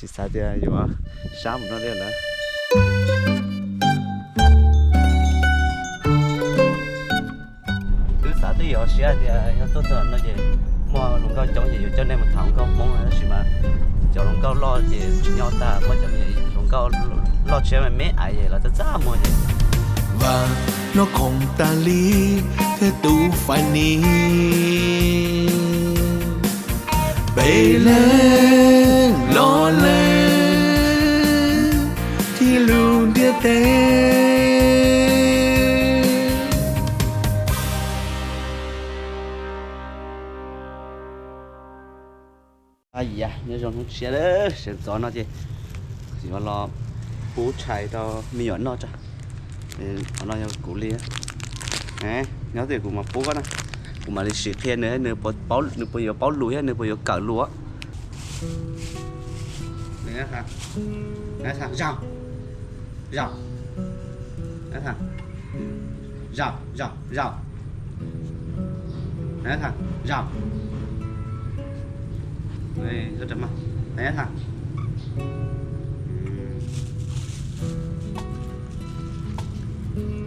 Tsis xav tias yuav sab mus no li lawm. Twb xav twb yuav siab hais tias yog tuaj txog no ces muaj hluas nkauj coob ces yuav coj nej mus tham hluas nkauj Hmoob no, tab sis mas cov hluas nkauj loj ces tsis nyob tag, muaj cov hluas nkauj loj tshiab me me ais es los txaj txaj muag ces. Vam no khoom tas li thiab tus fais ni, peb leeg los leeg thiab lub ntiaj teb. Yam nyob zoo hnub tshiab, sawv ntxov no ces yuav los pub tshais rau me nyuam noj tso. Qhov no yog kuv li. Nyob twj ywm kuv mam pub koj na. Kuv mam li sim qhia nws, nws puas yuav paub lus thiab nws puas yuav kawm lus. Zaum, zaum, zaum, zaum. Zaum.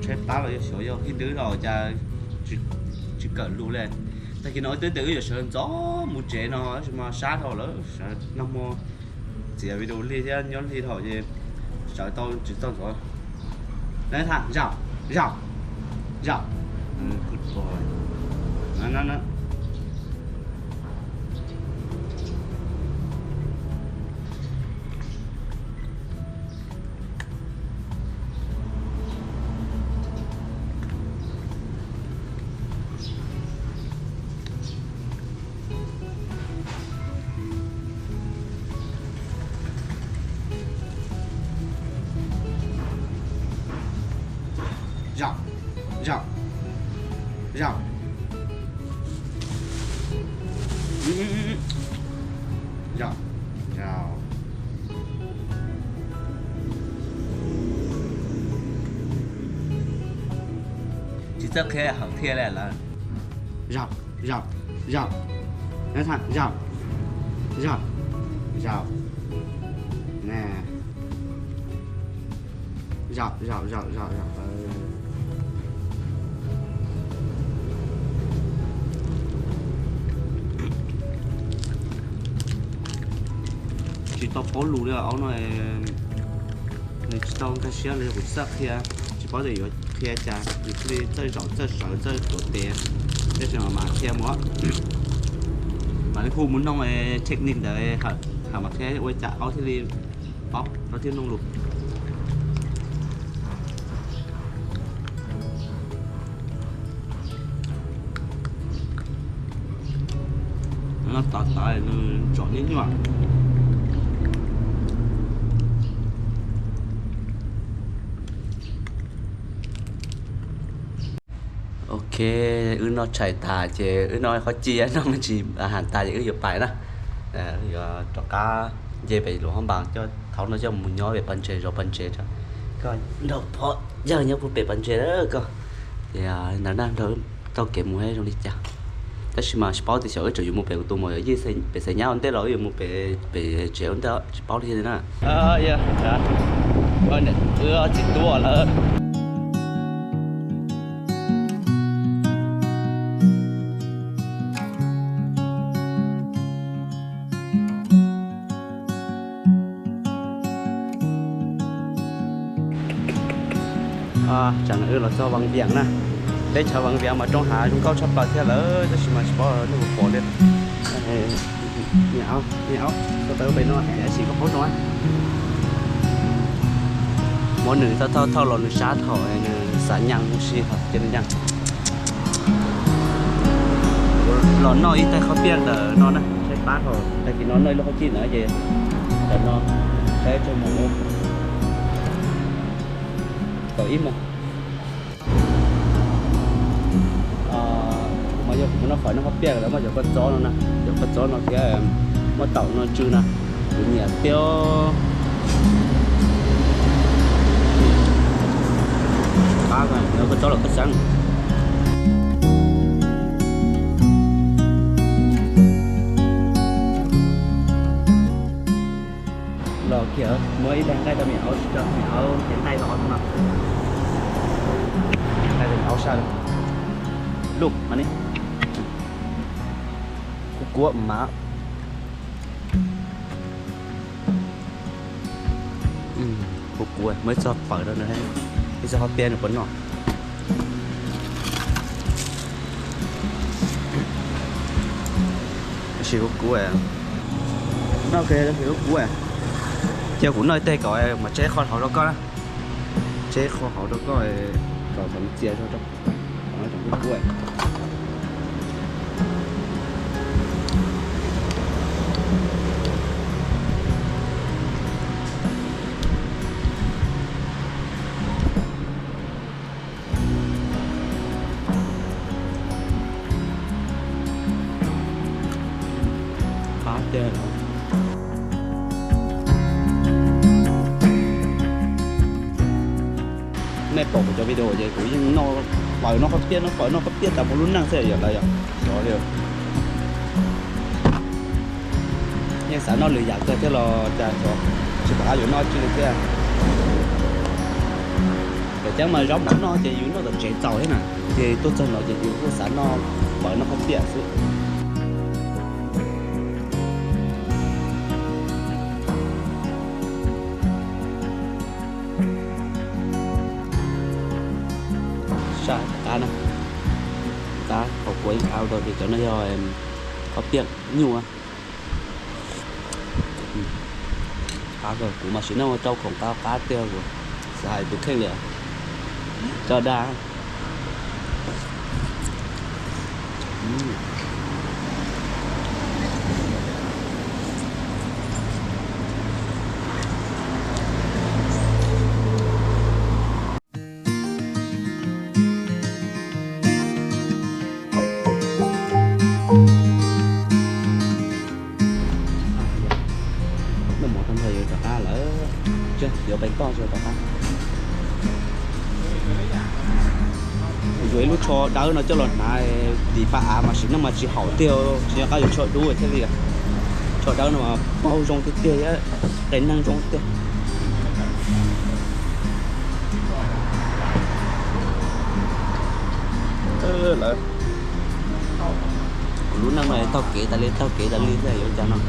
Tshaib plab los yog xyov yog khib dwb los cas tsis kawm lus li. Tag kis no wb twb tias wb yuav sawv ntxov mus tsev no tab sis mas sab dhau lawm, sawv nag hmo txiav video lig thiab nyob lig dhau ces sawv tau tsis txog ntxov. Zaum, zaum, zaum. Zaum, zaum, zaum. Zaum, zaum. Tsis txawj qhia hawm thiaj li lawm. Zaum, zaum, zaum. Zaum, zaum, zaum. Zaum, zaum, zaum, zaum, zaum. Tsis tau paub lus li aub no, nws tsis tau nkag siab li, kuv tsis txawj qhia, tsis paub tias yuav qhia cas, nws thiaj li txawj zaum txawj sawv txawj tuav tes, tab sis mas qhia mus, mam li hu mus noog technique ntawd, hawm mam qhia ua cas aub thiaj li paub, aub thiaj noog lus. Nws tov tov nws tsom nyuaj nyuaj. Ok, wb noj tshais tas ces wb noj qhob ci, noj me ntsis has tas ces wb yuav pais na. Yuav rov qab nce pem Luam Hab Npas coj thaub no coj mus nyob pem pas ntses, zov pas ntses tso. Koj nrog phob yawg nyob puag pem pas ntses na koj. Ces ntawd na nrog wb taug kev mus zoo li cas. Tab sis mas tsis paub tias xyov wb tseem yuav mus pem kuv tus muam yij pem Xais Nyab ua ntej los wb yuav mus pem tsev ua ntej, tsis paub li thiab na. Wb txiv tub lawm. Tam no wb los txog Vaj Viam na. Teb chaws Vaj Viam mas roob hav zoo nkauj tshaj plaws thiab lawm, tab sis mas tsis paub nej puas pom li. Niam, niam, koj tawm pem no sim koj paub zoo. Muab nws thauj thauj los nws sab thaum nws xav nyeem mus si ces nws nyeem. Los noj ib tais qhob piaj ntawm no na, tshaib plab thaum tag kis no noj ib lub qhob ci ntawd ces ntawm no saib tseg mus tau ib moos. Kuv mas yog kuv mus noj fawm noj qhob piaj lawm muaj cov kua txob no na, cov kua txob no thiab muaj taum no tsw na, kuv nyiam tiag. Qab kua txob los koj xeeb. Kiag muab ib daig nqaij rau me nyuam aub, me nyuam aub cev nqaij rau hauv no. Nqaij rau me nyuam aub saj lug mas ne. Kuv kuv mas. Kuv kuv muab ib txoj pawv rau nws, ib txoj qhob piab nws puas noj. Tab sis kuv kuv, noj kawg tab sis kuv kuv. Cia kuv noj ib teg kom mas tseb qhov hauv rau koj na. Tseb qhov hauv rau koj, kom kom nws txias zog rau. Qhov no tseem kuv kuv. Qab tiag. Nej pom kuv cov video ces kuv yeej noj pawv noj qhob piab, noj pawv noj qhob piab tas mus lub neej xwb yom lawv yom. Xyov li. Yeej xav noj lwm yam kawg thiab los cas xyov tsis pom qab yuav noj tsi li thiab. Cov ceeb mas zaub mov noj ces yus noj tom tsev txaus thiab na, ces tuaj txog no ces yus kuj xav noj pawv noj qhob piab xwb. Saj qab na, qab qhov kuav yeej qab tau ces cov no yog qhob piab nyuj. Qab kawg, kuv mas sim neej ua rau khoom qab qab tiag, kuv xav hais tus kheej li tso dag. Noj mov tag nrho yuav rov qab lawm, yuav pem toj tso rov qab. Yuav ib lub tsho dawb no coj los hnav tim paj av mas sim neej mas tsis haum tiag, tsis nco qab yuav tsho dub thiaj li. Tsho dawb no mas paub zoo tiag tiag, qias neeg zoo tiag. Lawv, kuv lub neej no taug kev tas li taug kev tas li xwb yuav cas no.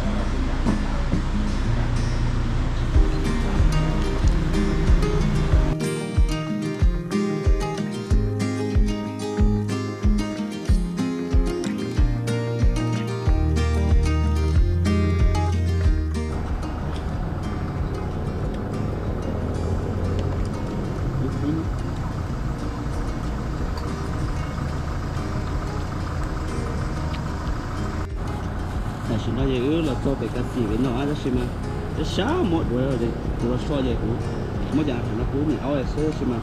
Tam sim no ces wb los txog pem kas xim pem no tab sis mas sab sab muab duav, kuv los so ces kuv muab cov no pub me aub xwb tab sis mas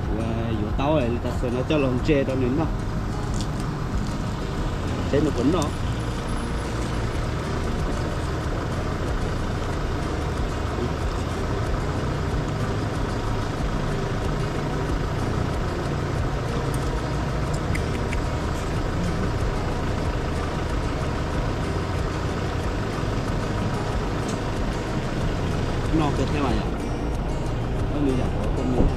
kuv yuav tau li tas xwm no coj los ntse rau nws noj, seb nws puas noj. Noj kawg thiab mas yom, nws yam qhuav kua muag.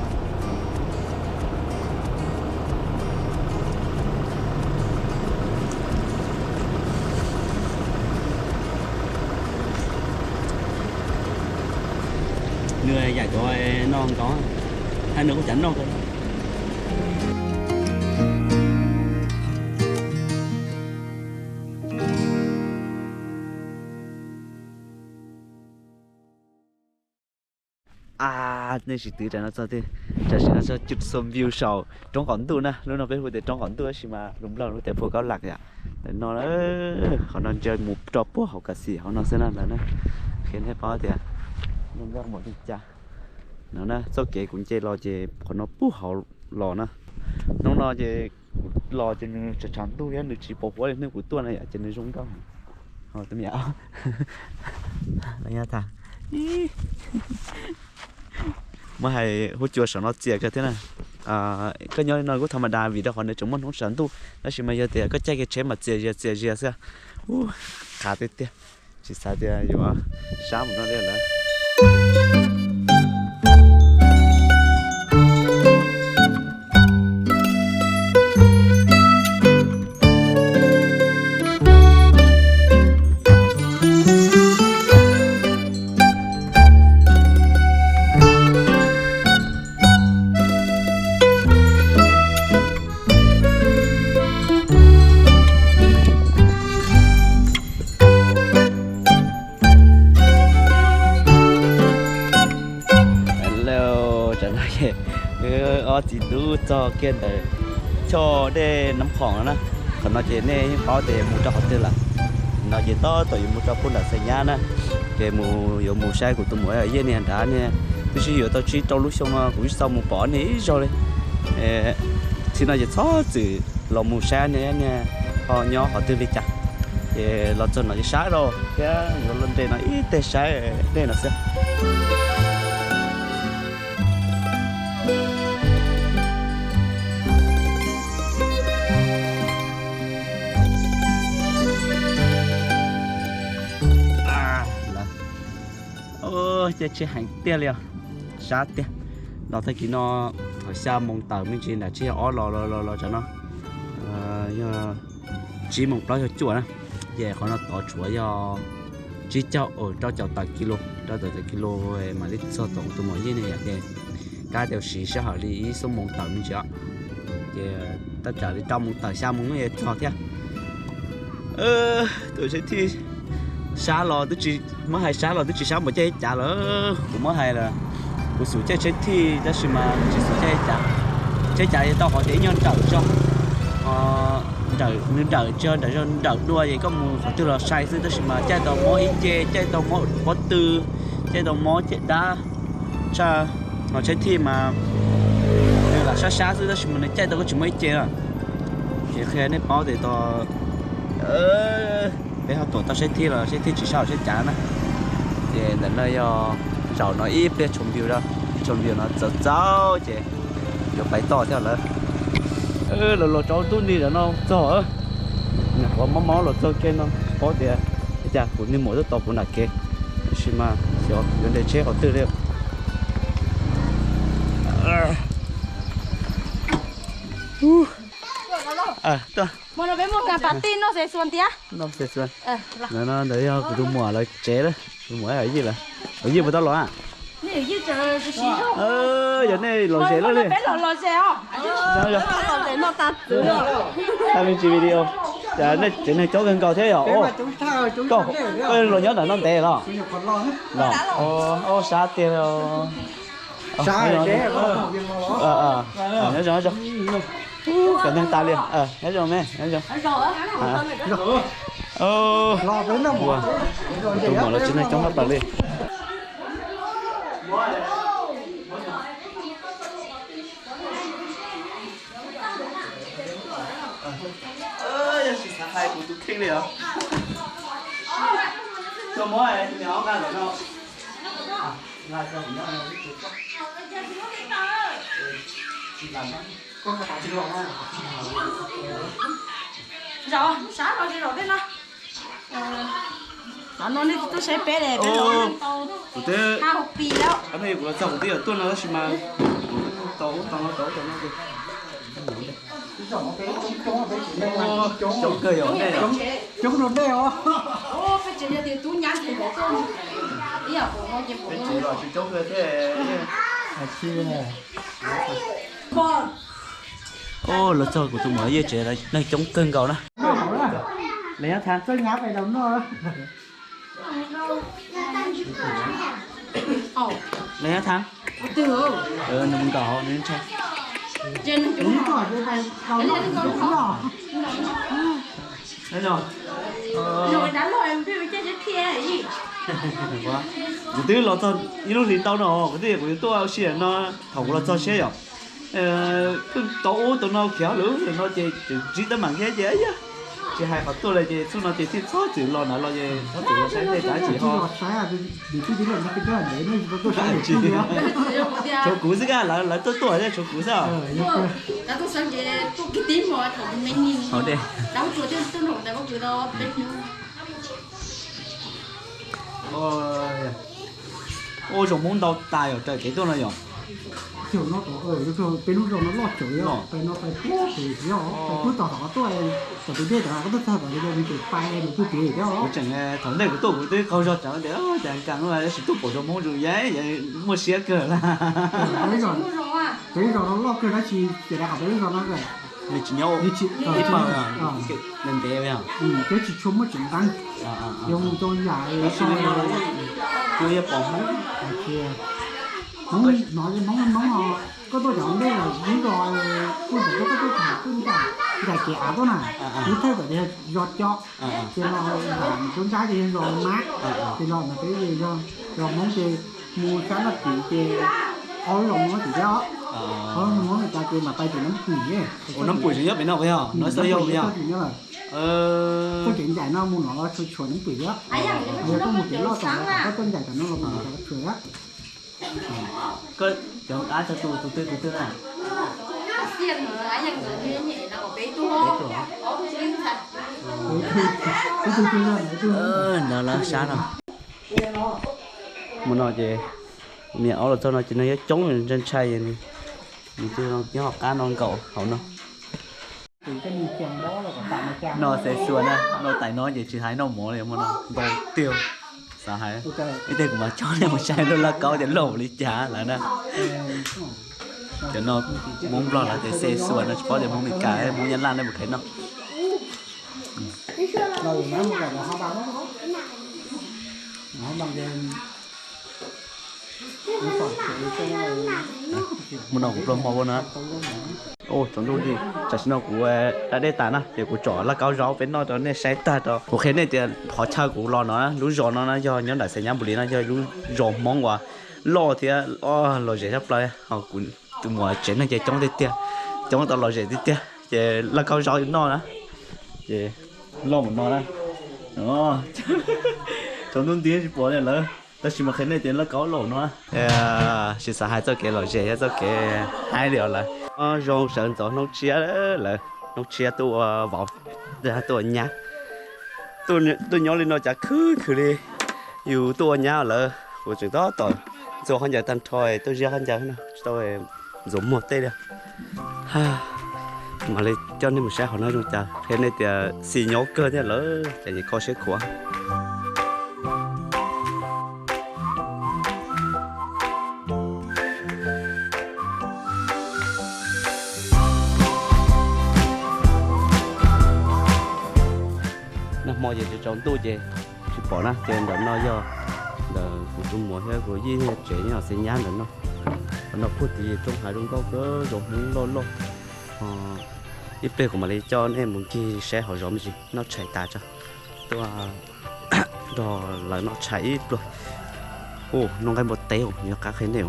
Nws yam cov noj nkaus, hab nws kuj cav noj kawg. A, nej sim twv tam no txog, tam sim no txog cub xom view saum roob qaum ntuj na, lub no peb hu tias roob qaum ntuj tab sis mas lus Nplog lub tias Phu Kaub Lam yom. Ntawm no, qhov no ntsia mus rau puag hauv kas xim hauv no xwb na ntawd na. Qhia nej paub tias zoo nkauj npaum li cas. No na, txoj kev kuv nce los ces qhov no puag hauv los na. Hnub no ces kuv los ces nws tshav tshav ntuj thiab nws tsis pos huab li hnub kuv tuaj na yom, ces nws zoo nkauj. Muab hais huab cua saum no txias kawg thiab na. Koj nyob li no kuj tha ma da vim rau qhov nws tseem muaj hnub tshav ntuj, tab sis mas yog tias koj caij kiag tsheb mas txias zias txias zias xwb. Ub, qab tiag tiag, tsis xav tias yuav sab mus no li lawm. Tam no ces wb ob txiv tub txog kiag ntawm choj dej Nab Khoom no na. Qhov no ces nej yeej paub tias mus rau qhov twg lawm. No ces tab tom yuav mus rau puag nram Xais Nyab na, ces mus yuav mus saib kuv tus muam Yej niag nrad niag, twb sib yuav tau tsib rau lub xyoo no kuv tsis tau mus pom niag ib zaug li. Txij no ces txhob txwm los mus saib niag, niag ho nyob qhov twg li cas. Ces los txog no ces sab rau thiab yuav los nres no ib teg saib dej no xwb. Caij tsheb heev tiag li os, sab tiag. Los tag kis no thaum xya moos tawm me ntsis nram tsib caug ob los los los los tsam no yog tsib moos plaub caug cuaj na. Ces qhov no tod tshuav yog tsib caug rau caum tawm kis lus, rau caum tawm kis lus mam li txog tom tus muam Yej ne yom. Ces kab tias siv sij hawm li ib xuab moos tawm me ntsis os. Ces tab tsam li rau moos tawm xya moos no es txog thiab. Tus tsheb thij sab los twb tsis, muab hais sab los twb tsis sab npaum caij ib cav lawm. Kuv muab hais lawm, kuv xub caij tsheb thij tab sis mas tsis xub caij ib cav. Tsheb cav tau qhov tias ib nyuag nrawm tso, nws nrawm tso, nrawm zog nrawm dua ces koj mus qhov twg los sai xwb, tab sis mas caij tau mob ib ce, caij tau mob pob tw, caij tau mob caj dab. Tshaj ho tsheb thij mas nws lam sab sab xwb tab sis mas nws caij tau koj tsis mob ib ce na. Ces qhia nej paub tias tau peb ho tuam tau sab thij los sab thij tsis sab tsheb cav na. Ces ntawm no yog zaum no ib pliag tshooj view, tshooj view no txaus txaus ces yuav pais toj thiab lawm. Los los tsaus ntuj ni lawm no txog, nyuam qhuav mob mob los txog kiag no tsis paub tias cas kuv niag muam twb tos kuv nram kev, tab sis mas xyov yuav nres tsheb qhov twg li. Ntawm no ntawd yog kuv tus muam lawv tsev lawm, tus muam Yij lawm. Yij puas tau los a? Yog nej lom zem lawm li. Tag me ntsis video, nej tsev neeg coob kawg nkaus thiab yog? Koj los nyob ntawm no ntev los? Sab tiag. Nyob zoo, nyob zoo. Cov neeg tas li, nyob zoo me, nyob zoo. Tus muam los tsev neeg coob hab pas li. Yog tsis xav hais kuv tus kheej li os. Txog muab tus niam ob nqa lawm no. Zaum sab no zaum tej no. Qhov no nej tuaj saib peb, peb los tau kuv twb, hauv pis lawm. Qhov no yog kuv los txog kuv twb yuav tuaj no tab sis mas kuv tau ub tau no tau ub tau no ces coob kawg yom nej. Coob rau nej os. Peb tsev yog tias tub nyab ces peb tsev los tsis coob kawg thiab. Los txog kuv tus muam Yij tsev neeg coob kawg nkaus na. Lawv nyob thab txoj nyab pais rau noj. Lawv nyob thab, nws mus nkaum hauv nws ntshai. Kuv twb los txog ib lub hlis ntau no kuv twb kuv yuav tuaj ua si no, thaum kuv los txog siab yom. Pheej tau ub tau no khiav lawm no ces tseem ntsib teeb meem thiab ces yog tsis hais qhov tuaj li ces txhua no ces thiaj txhob txwm los ntawd los ces txhob txwm los saib tej dab tsi ho. Tshuav kuv xwb, lawv tuaj tuaj thiab tshuav kuv xwb. Hauv dej. Ua zos Hmoob ntau tas yom, raws kev tuaj no yom. Peb lub zos no loj tsawv, pais no pais puag pem, pais puag tom hav tuaj, tom tus dej tom hav tuaj txog tom tus pais mus puag pem thiab. Kuv tseem, thaum ntej kuv tuaj kuv twb qaug zog tsawv tias cas nkaus tab sis tuaj pom zos Hmoob zoo, muaj siab kawg lawm. Peb lub zos no loj kawg tab sis ces dav qhov peb lub zos no me tsis nyob ib pawg ntev ntev, peb tsis tshua muaj tsev nqeeb, yog mus rau yam, Hmoob, Hmoob, Hmoob, koj tuaj cov ntej lawm lub zos, kuj ntawm koj tuaj tham kuj ncaim, ncaim kev av tuaj na, lub thawj kom tias zos co, ces los nram rau nrab ces yog zos Mab, ces los ntawm peb ces yog zos Hmoob ces mus sab Naj Tim ces ob lub zos Hmoob tim thiab, ob lub zos Hmoob tim tas ces mam pais tim Nab Pwm. Ua Nab Pwm tseem nyob pem no puas yog? No xav yog puas yog? Txoj kev ncaim no mus no los tshuav tshuav Nab Pwm thiab, yog koj mus kev loj tom no, koj tuaj ncaim tom no los mus tshuav thiab. Koj cov av txog tus, tus twg tus twg na? No lawv sab no. Mus no ces, niam ob los txog no ces neeg yuav coob ntshai ntshai, nws twb nyob hauv qab no nkaum hauv no. No xe xua na, no tais no ces tsis hais noj mov li, muaj no ntau tiag. Xav hais ib teg kuv mas coj nej mus saib lub laj kaub tias loj li cas lawm na. Cov no Hmoob Nplog lawv tias xe xua no, tsis paub tias Hmoob Meskas Hmoob Nyab Laj nej mus khav noj. Mus no kuv pluag hmo ua na. Tsaus ntuj li, tam sim no kuv da dej tas na ces kuv tsom laj kaub zaub peb noj rau nej saib tag rau. Kuv qhia nej tias qhov chaw kuv los no, lub zos no na yog nyob nram Xais Nyab Npus Lis no, yog lub zos Hmoob uas loj thiab lom zem tshaj plaws. Kuv tus muam tsev neeg ces coob tiag tiag, coob tau lom zem tiag tiag ces laj kaub zaub noj na. Ces loj mus no na. Tsaus ntuj nti tsis pom li lawm, tab sis mas qhia nej tias laj kaub loj no. Tsis xav hais txoj kev lom zem thiab txoj kev haib li os lawm. Zoo sawv ntxov hnub tshiab lawm, hnub tshiab tuaj ua vauv, tuaj ua nyab. Tuaj nyob li no cas khwv khwv li. Yus tuaj ua nyab lawm kuv tseem tab tom ntxuav khaub ncaws tag nrho, tuaj ziab khaub ncaws no tsis tau ntxuav muag tej li. Mam li coj nej mus saib qhov no zoo cas, qhia nej tias xis nyob kawg thiab lawm ces kho siab khuav. Nag hmo ces tsaus ntuj ces tsis pom na, ces ntawm no yog ntawm kuv tus muam thiab kuv yij tsev nyob Xais Nyab ntawm no. Qhov no puag tim roob hav zoo nkauj kawg, zos Hmoob loj loj. Ib pliag kuv mam li coj nej mus ncig saib hauv zos me ntsis, noj tshais tas tso, tuaj nrog lawv noj tshais ib pliag. Ua noj nqaij npua teb, yog qab qhia nej.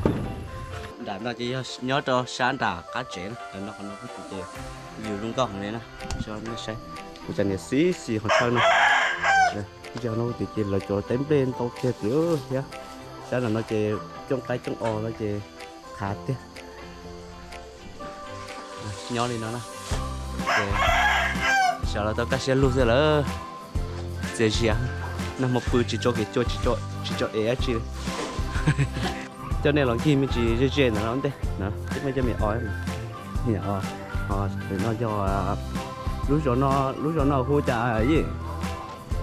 Nram no ces yog nyob rau sab nram qab tsev na, nram no qhov no ces view zoo nkauj heev li na. Kuv cov niam xib xis qhov chaw no, no ces lawv cov teb nplej ntau kiag thiab. Sab nram no ces coob qaib coob os no ces qhav tiag. Nyob li no na, sawv los tau kaj siab lug xwb lawm. Txias zias, nag hmo pw tsis tso kev cua, tsis tso es dab tsi. Coj nej los ncig me ntsis ze ze ntawm no ntej, twb muaj cov me os, no yog lub zos no, lub zos no hu cas yij?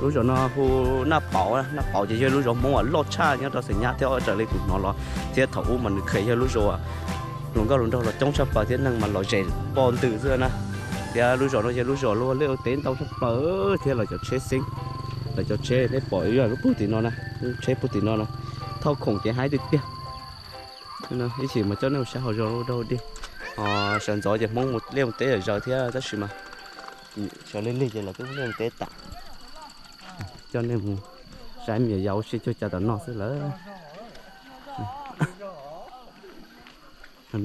Lub zos no hu Naj Pauv, Naj Pauv ces yog lub zos Hmoob uas loj tshaj nyob rau Xais Nyab thiab, raws li kuv hnov los thiab. Thaum ub mas nws kheev yog lub zos hluas nkauj hluas nraug los coob tshaj plaws thiab neeg mas lom zem poj ntws xwb na. Thiab lub zos no yog lub zos luag liaj ua teb ntau tshaj plaws thiab lawv cov tsheb xeeb, lawv cov tsheb nej pom lub puag tim no na, tsheb puag tim no na, thauj khoom ces haib tiag tiag. Ib chim mas coj nej mus saib hauv zos rau dig. Sawv ntxov ces Hmoob mus liaj mus teb zom zaws thiab tab sis mas sawv lig lig ces lawv twb mus liaj mus teb tas. Coj nej mus saib me nyuam yaus ua si cuag cas tom no xwb lawm.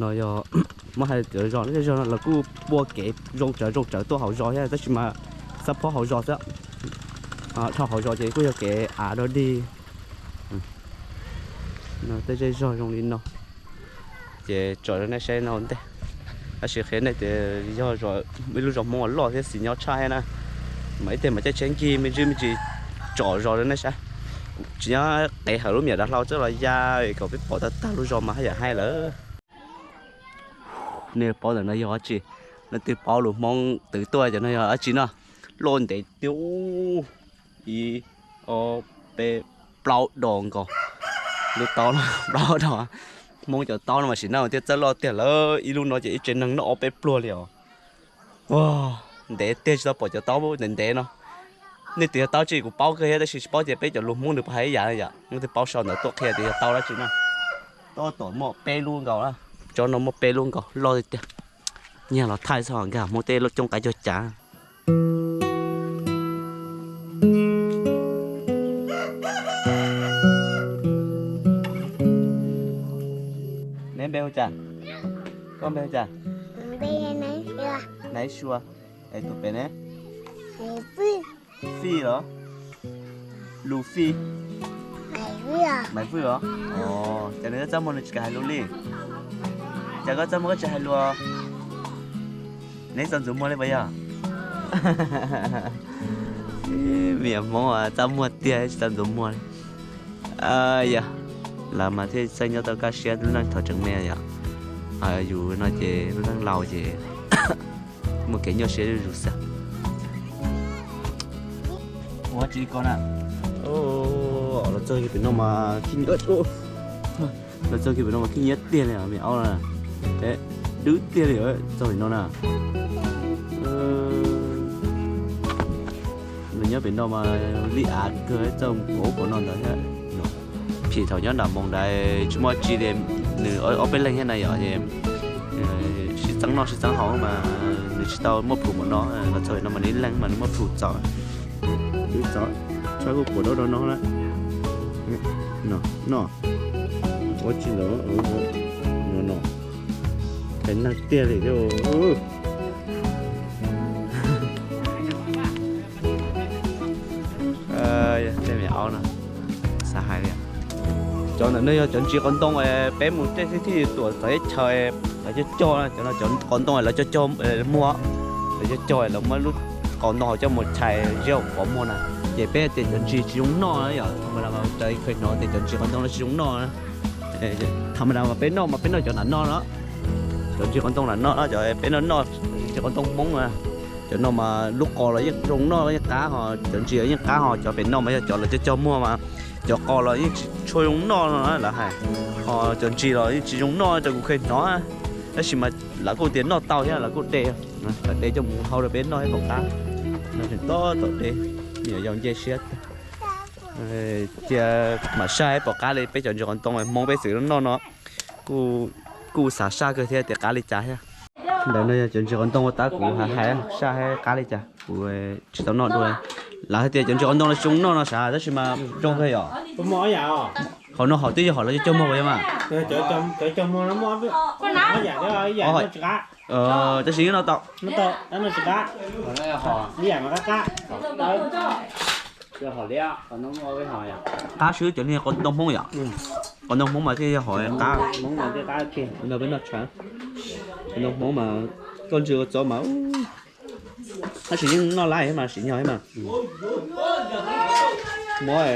No yog muab hais tias zos no, zos no lawv kuj pua kev zoo tsawv zoo tsawv tuaj hauv zos thiab tab sis mas xab phob hauv zos xwb. Dhau hauv zos ces kuj yog kev av dog dig. Tej zej zog zoo li no ces tsom rau nej saib no ua ntej. Tab sis qhia nej tias yog ib lub zos Hmoob uas loj thiab xis nyob tshaj thiab na. Mas ib teg mas caij tsheb ncig me ntsis me ntsis tsom zos rau nej saib. Tsis nyob qev hawm lub me nyuam dav hlau txawb los ya kom peb pom tag tag lub zos mas haj yam hais lawm. Nej paub ntawm no yog dab tsi? Leej twg paub lus Hmoob twv tuaj cov no yog dab tsi no? Loj ntev tiag ub. Ib, ob, peb, plaub dos nkaus. Lub taub plaub dos. Hmoob cov taub no mas sim neej thiab txawj loj tiag lawm, ib lub no ces ib tsev neeg noj ob peb pluag li os. Ntev tiag tsis tau pom cov taub ntev ntev no. Nej twv yog taub tsi kuv paub kawg thiab tab sis tsis paub tias peb cov lus Hmoob nws puas hais ib yam yom. Leej twg paub sau ntawv tuaj qhia tias yog taub dab tsi no. Taub tom muaj peb lub nkaus, tsob no muaj peb lub nkaus loj tiag tiag. Nyiag los thaij txog nkag Hmoob tej loj coob qaib cog cav. Neb npe hu cas? Koj npe hu cas? Naiv Sua. Es tus pem ne? Fij los? Lus Fij? Maiv Vwj os. Ces nws txaj muag nws tsis kam hais lus li. Ces koj txaj muag koj tsis hais lus. Neb txaj ntxuav muag li puas yog? Me nyuam Hmoob txaj muag tiag tsis txaj ntxuav muag li. Yog, lawv mas thiaj txawj nyob tau kaj siab lub neej thaum tseem me yom. Yus no ces lub neej laus ces muaj kev nyuaj siab zuj zus xwb. Ua tsis ko na. Los txog pem no mas khib nyiab, los txog pem no mas khib nyiab tiag li me aub na. Dub tiag li txog pem no na. Nws nyob pem no mas li av kawg txoj pov pov no ntawd thiab. Phim thaum nyob nram moos ntawd tsis muaj tsi li, nws ob peb leeg thiab na yom, sib txeeb noj sib txeeb haus mas nws tsis tau muaj plhus npaum no, los txog no mas nws ib leeg mas nws muaj plhus txaus. Txaus, tshaj kuj puas dab do no na. No, ua tsis ntawd no, no, no. Qhia neeg tiag li thiab. Tej me aub no, xav hais li. Cov ntawm no yog cov ntsis qos ntoo, peb mus tej thib thib tuam txawv ib chaw, lawv cog cog, cov no cov qos ntoo lawv cog cog muag, lawv cog cog lawv muab lub qos ntoo coj mus chais ziab pov muag na. Ces peb tias cov ntsis tsis zoo noj yom, thaum ntawd mas kheev hnov tias cov ntsis qos ntoo no tsis zoo noj. Thaum ntawd mas peb noj mas peb noj cov nram no no, cov ntsis qos ntoo nram no, cov peb noj noj ntsis qos ntoo Hmoob na. Cov no mas lub qos los yeej zoo noj yeej qab ho, cov ntsis los yeej qab ho, cov pem no mas yog cov lawv cog cog muag mas cov qos los yeej tsis tshua zoo noj no lawv hais. Ho cov ntsis los yeej tsis zoo noj rau kuv kheev hnov, tab sis mas lawv kuj tias noj tau thiab lawv kuj de, lawv de coj mus hau rau peb noj ib pom qab. No tseem tob tom de, me nyuam yaus nce siab tiag. Cia mam saib pom qab li peb cov ntsis qos ntoo Hmoob peb txwv noj no, kuj xav saib kawg thiab tias qab li cas thiab. Ntawm no yog cov ntsis qos ntoo tab kuv hais hais saib qab li cas kuv tsis tau noj dua. Lawv hais tias cov ntsis qos ntoo no tsis zoo noj no sav tab sis mas zoo kawg yom. Hom no hom twb yog hom lawv cog cog muag puas yog mas? Tab sis yeej noj tau. Qab xwb cov niag qos ntoo Hmoob yom. Qos ntoo Hmoob mas thiaj yog hom qab. Qos ntoo Hmoob mas koj ntsw ua txov mas tab sis yeej noj laiv mas sim nyog mas. Muab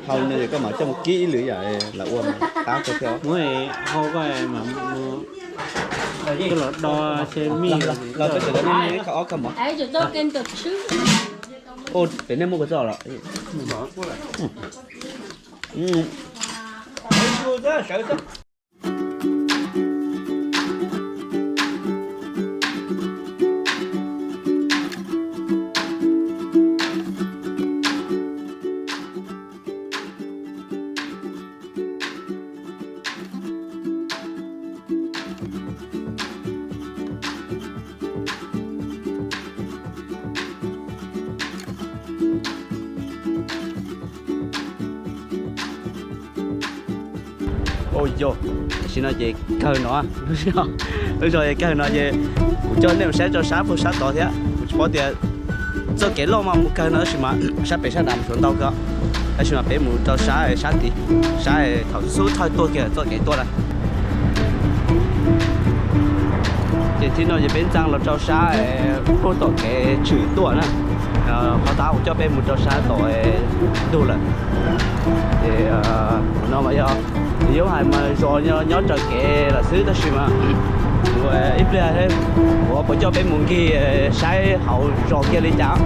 hau no es koj mam coj mus kib ib lwm yam lawv ua mas qab kawg thiab. Muab hau koj mam mus coj los do xyov mij los peb cov no ob kawg mov. Pem nej muab kua txob los. Yog, tam sim no ces kawg no, lub zog es kawg no ces kuv coj nej mus saib rau sab puag sab tod thiab. Kuv tsis paub tias txoj kev loj mas mus kawg no tab sis mas sab pem sab nrad mus tsuav ntau kawg. Tab sis mas peb mus rau sab sab tid, sab thaum xub thawj tuaj kiag txoj kev tuaj na. Ces thib no ces peb ntxeev los rau sab puag tom kev tshwm tuaj na. Qhov tas kuv coj peb mus rau sab tom ntug lawm. Ces no mas yog, yus hais mas zos nyob raws kev lawm xwb tab sis mas kuv ib pliag kuv puas coj peb mus nkig saib hauv zos kiag li cas.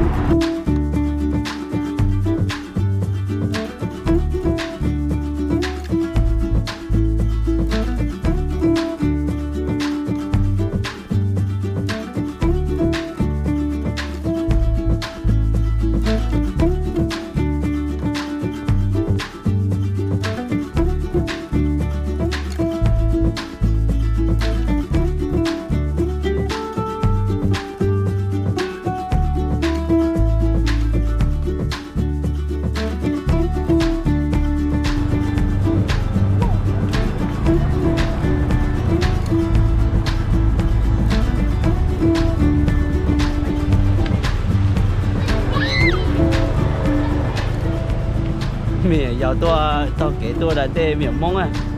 Me nyuam yaus tuaj taug kev tuaj da dej me nyuam Hmoob,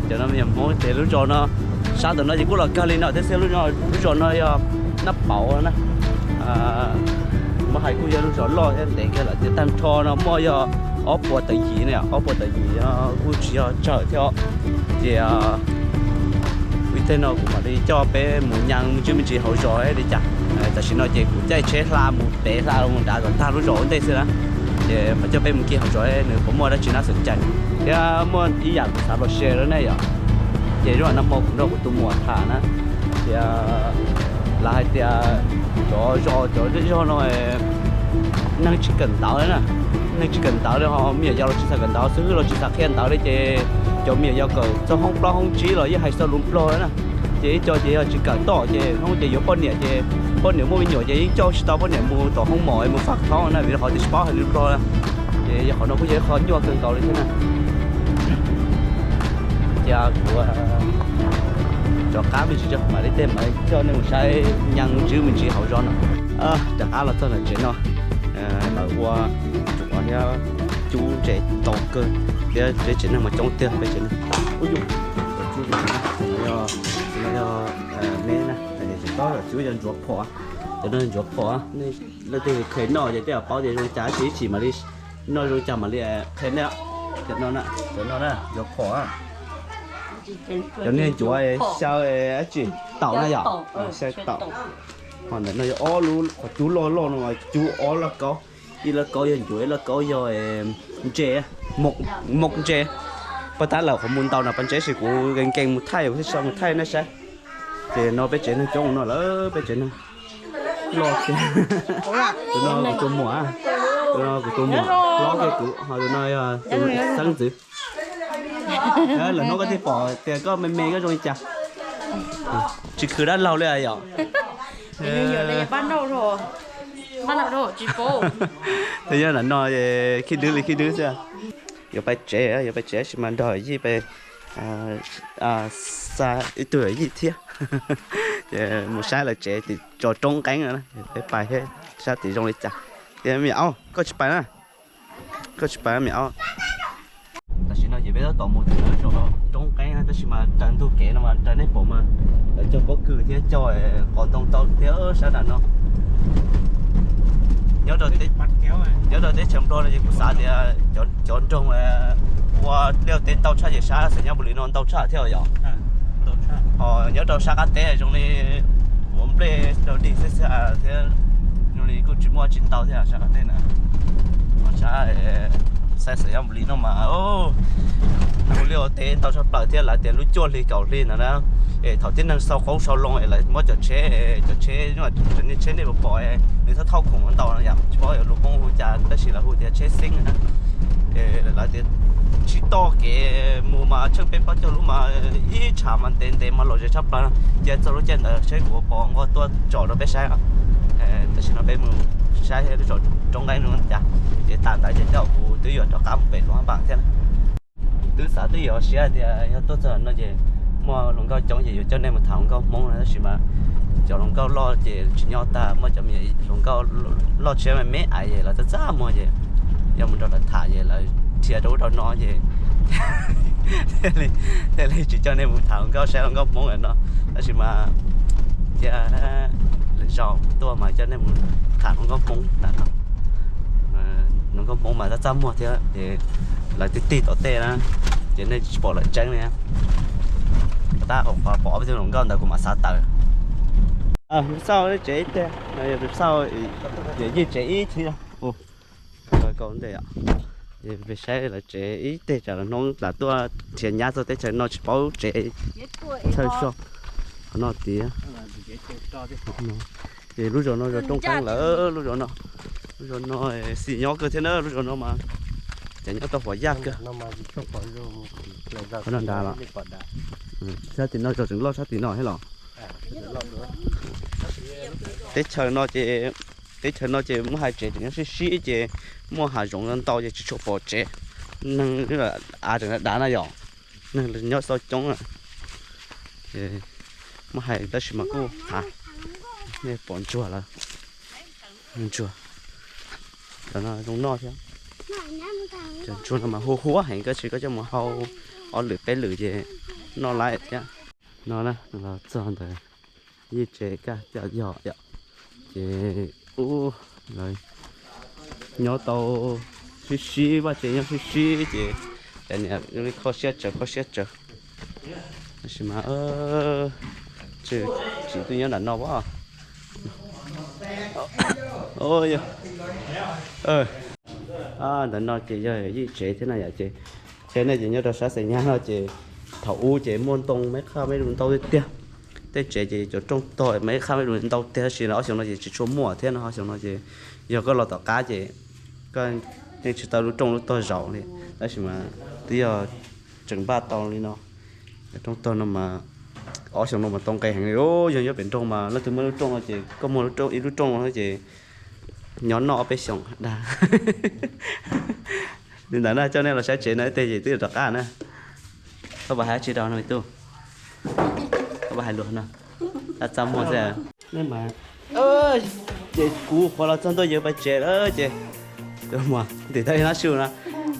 cov no me nyuam Hmoob ces lub zos no, sab tom no ces kuj los kawg li no thiab xwb. Lub zos no yog Nab Pauv na, muab hais kuj yog lub zos loj thiab ntev kawg lawm tias tag nrho no muaj yog ob puas tawm yim ne, ob puas tawm yim kuj tsis yog tsawg thiab. Ces ib teg no kuv mam li coj peb mus nyees me ntsis me ntsis hauv zos li cas. Tam sim no ces kuv caij tsheb hla mus pem hla mus nrad kom tag lub zos ua ntej xwb na. Ces mam coj peb mus kiag hauv zos nws puas muaj dab tsi nab xeem cai. Thiab muaj ib yam kuv xav los share rau nej yom, ces zaum no hmo kuv nrog kuv tus muam tham na, tias lawv hais tias cov zos cov zej zog no neeg tsis kawm ntawv na, neeg tsis kawm ntawv li, ho me nyuam yaus los tsis xav kawm ntawv, xib hwb los tsis xav qhia ntawv li ces cov me nyuam yaus kawm txog hoob plaub hoob tsib los yeej hais txog lus Nplog na. Ces ib co ces yog tsis kawm toj ces hnub ces yuav poj niam ces poj niam muaj me nyuam ces yeej coj tsis tau poj niam mus tom hoob mom mus faj thoob na vim rau qhov tias tsis paub hais lus Nplog na. Ces yog qhov no kuj yog ib qho nyuaj kawg nkaus li thiab na. Ces kuv rov qab me ntsis tso mam li tej mam coj nej mus saib nyees me ntsis me ntsis hauv zos no. Rov qab los txog ntawm tsev no, lawv ua tsuav thiab cub ntses tau kawg thiab peb tsev neeg mas coob tiag peb tsev neeg. Ub yus, cov cub no yog me na, cov cub yog ntsuav phom, cov no ntsuav phom. Leej twg kheev noj ces tej zaum paub tias zoo li cas, ib chim mam li noj zoo li cas mam li qhia nej. Cov no na, cov no na ntsuav phom. Cov niag ntsuav xyaw dab tsi, taum na yom, xyaw taum. Ho ntawm no yog ob lub qhov cub loj loj no mas cub ob lauj kaub, ib lauj kaub yog ntsuav, ib lauj kaub yog ntses, moom ntses. Paj tab lawm qhov mus ntaus no pas ntses sis kuv nkees nkees mus thaij, kuv thiaj so mus thaij nej saib. Ces no peb tsev neeg coob no lawm, peb tsev neeg loj tiag. Tus no kuv tus muam, tus no kuv tus muam hlob kiag kuv, ho tus no yog tus xeeb ntxwv. Lawm hnub koj thiaj pom tias koj me me koj zoo li cas. Tsis khwv dab laug li yom. Twb yog ntawm no khib dwb li khib dwb xwb. Yuav pais tsev, yuav pais tsev sis mas nrog yij pais xa ib tug yij thiab. Mus saib lawv tsev tim tso roob nqeeb no, peb pais thiab sab tim zoo li cas. Tias me nyuam aub, koj tsis pais na, koj tsis pais me nyuam aub. Tam sim no ces peb tab tom mus tim lawv zos roob nqeeb tab sis mas raws ntug kev no mas raws nej pom mas lawv cog pob kws thiab cog qos ntoo tau thiab sab nram no. Nyob rau teb chaws Nplog no ces kuv xav tias cov nroog ua liaj teb ntau tshaj ces sab Xais Nyab Npus Lis no ntau tshaj thiab yom. Ho nyob rau sab qab teb zoo li ua nplej rau dig xwb xwb thiab, zoo li kuj tsis muaj tsis ntau thiab sab qab teb na. Ho sab Xais Nyab Npus Lis no mas neeg ua liaj ua teb ntau tshaj plaws thiab lawv tias lub cuaj hli kaum hli ntawd na, es thaum tib neeg sau qoob sau loo es lawv muab cov tsheb, cov tsheb, cov niag tsheb nej puas pom nws thauj thauj khoom ntau no yom, tsis paub lus Hmoob hu cas tab sis lawv hu tias tsheb xeeb na. Lawv tias sib toj kev mus mas tsheej peb plaub caug lub mas ib tshav mas ntev ntev mas lom zem tshaj plaws no. Cia txog lub caij ntawd seb kuv pom nqaj tuaj tsom rau peb saib. Tam sim no peb mus saib roob nqeeb zoo li cas, ces tas ntawd ces tej zaum kuv twb yuav rov qab mus pem Luam Pam thiab na. Twb xav twb yuav siab tias yog tuaj txog no ces muaj hluas nkauj coob ces yuav coj nej mus tham hluas nkauj Hmoob no tab sis mas cov hluas nkauj loj ces tsis nyob tag, muaj cov me hluas nkauj loj tshiab me me ais es lawv txaj txaj muag ces yog mus nrog lawv tham ces lawv dhia rau ub rau no ces thiaj li tsis coj nej mus tham hluas nkauj saib hluas nkauj Hmoob lawm no. Tab sis mas thiaj lwm zaus tuaj mas coj nej mus tham hluas nkauj Hmoob ntawm no. Hluas nkauj Hmoob mas txaj txaj muag thiab ces lawv tig tig tom tej na, ces nej tsis pom lawv tseeb li. Tab pom ob peb tug hluas nkauj ntawd kuv mam xav tawm. Peb xauj tsev ib teg, peb xauj yawm yij tsev ib teg. Peb saib lawv tsev ib teg tsam lawv hnub lam tuaj nrhiav nyab txog teb chaws no tsis paub tsev, txhawj soj. Qhov no tiag. Ces lub zos no zos rooj qeeb lawm, lub zos no, lub zos no xis nyob kawg thiab na, lub zos no mas cov nyob tau huam yaj kawg. Qhov no nrad los, sab tim no zos tseem loj sab tim no thiab los. Teb chaws no ces, teb chaws no ces muab hais tsev tseem nyob sib sib ces muaj hav zoov ntau ces tsis tshua pom tsev. Neeg av tseem dav dav na yom, neeg nyob tau coob na. Muab hais tab sis mas kuj hav, nej pom ntsuag lawm, ntsuag, cov no zoo noj thiab. Cov ntsuag no mas huv huv heev, koj tsis, koj coj mus hau ob lwm peb lwm ces noj lawm thiab. No na, los txog ntawd, yij tsev kaj coj yog yom, ces ub, lawv nyob tau sib sib, vaj tsev nyob sib sib ces cov niam li kho siab tsawv kho siab tsawv. Tab sis mas tsis, tsis twb nyob nram no as. Ntawm no ces yog yij tsev thiab na yom, ces tsev no ces nyob rau sab xeem nyab no ces thaum ub ces muaj ntoo me qhaj me lus ntau tiag tiag. Tej tsev ces cov rooj tog me qhaj me lus ntau tiag tab sis ob xyoos no ces tsis tshua muaj thiab no, ob xyoos no ces yog koj los tom qab ces koj yeej tsis tau lub rooj lub tog zaum li. Tab sis mas twb yog tseem npaj tau li no. Rooj tog no mas ob xyoos no mas tau nqe heev li, yog nyob pem nroog mas leej twg muaj lub rooj no ces koj muaj ib lub rooj no ces nyob noj ob peb xyoos dag. Li ntawd na, coj nej los saib tsev no ib teg ces twb yuav rov qab na. Koj puas hais dab tsi rau no me tub? Koj puas hais lus no? Txaj txaj muag xwb. Nej mas, ces kuv qhuav los txog ntua yawg pais tsev lawm ces tus muam ntim tau ib hnab su no,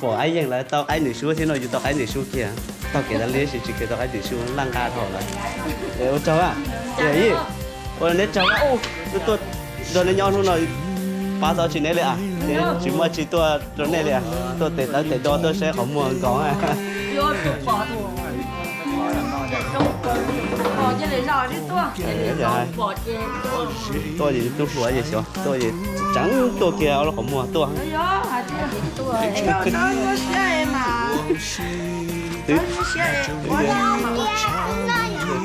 pom Aib Yeej lawv tau qaib nws su thiab no yus tau qaib nws su kiag. Taug kev tas li tab sis tsis kev tau qaib nws su laj nqa dhau lawm. Ua tsaug, ua neb tsaug, tuaj nrog neb nyob hnub no, pab tau tsis neb li a, tsis muaj tsi tuaj rau nej li a, tuaj tes tawv tes do tuaj saib qhov muag nkaus. Tuaj ces tub hluas ces xyov tuaj ces tseev tuaj kiag lub qhov muag tuaj.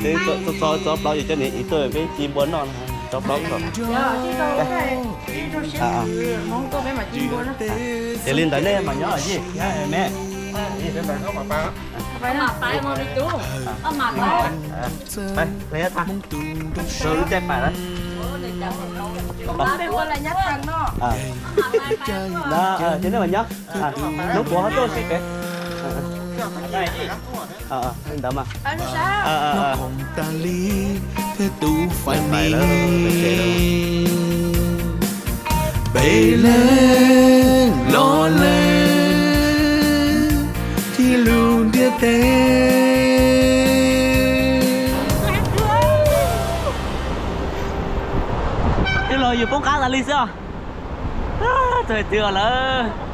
Txo plaub ces coj niam ib tuaj peb ci npua noj, tso plaub kom. Ces li ntawd nej mas nyob yij me. Peb lub caij pais lawm. Ces nej mas nyob, hnub puav ho tuaj sib pem. Li ntawd mas. Peb leeg los leeg thiab lub ntiaj teb. Twb los yus poob qab tas li xwb os. Txog twg lawm.